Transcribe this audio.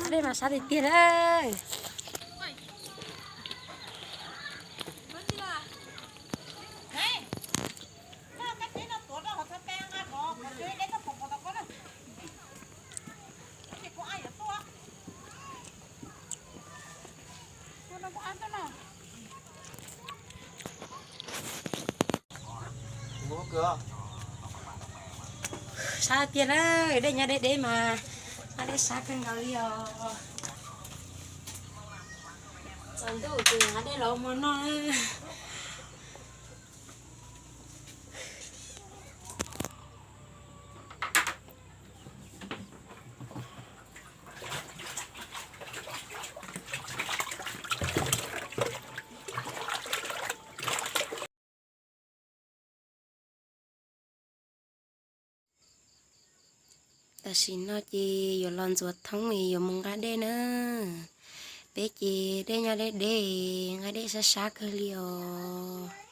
Dej mas sab tiag tiag na. Sab tiag na, dej nyob deb deb mas, nqa dej sab kawg nkaus li os. Tsaus ntuj ces nqa dej los ua hmo noj na. Tam sim no ces yuav los ntxuav thoob es yuav mus nqa dej na. Peb ces dej nyob deb deb, nqa dej sab sab kawg li os.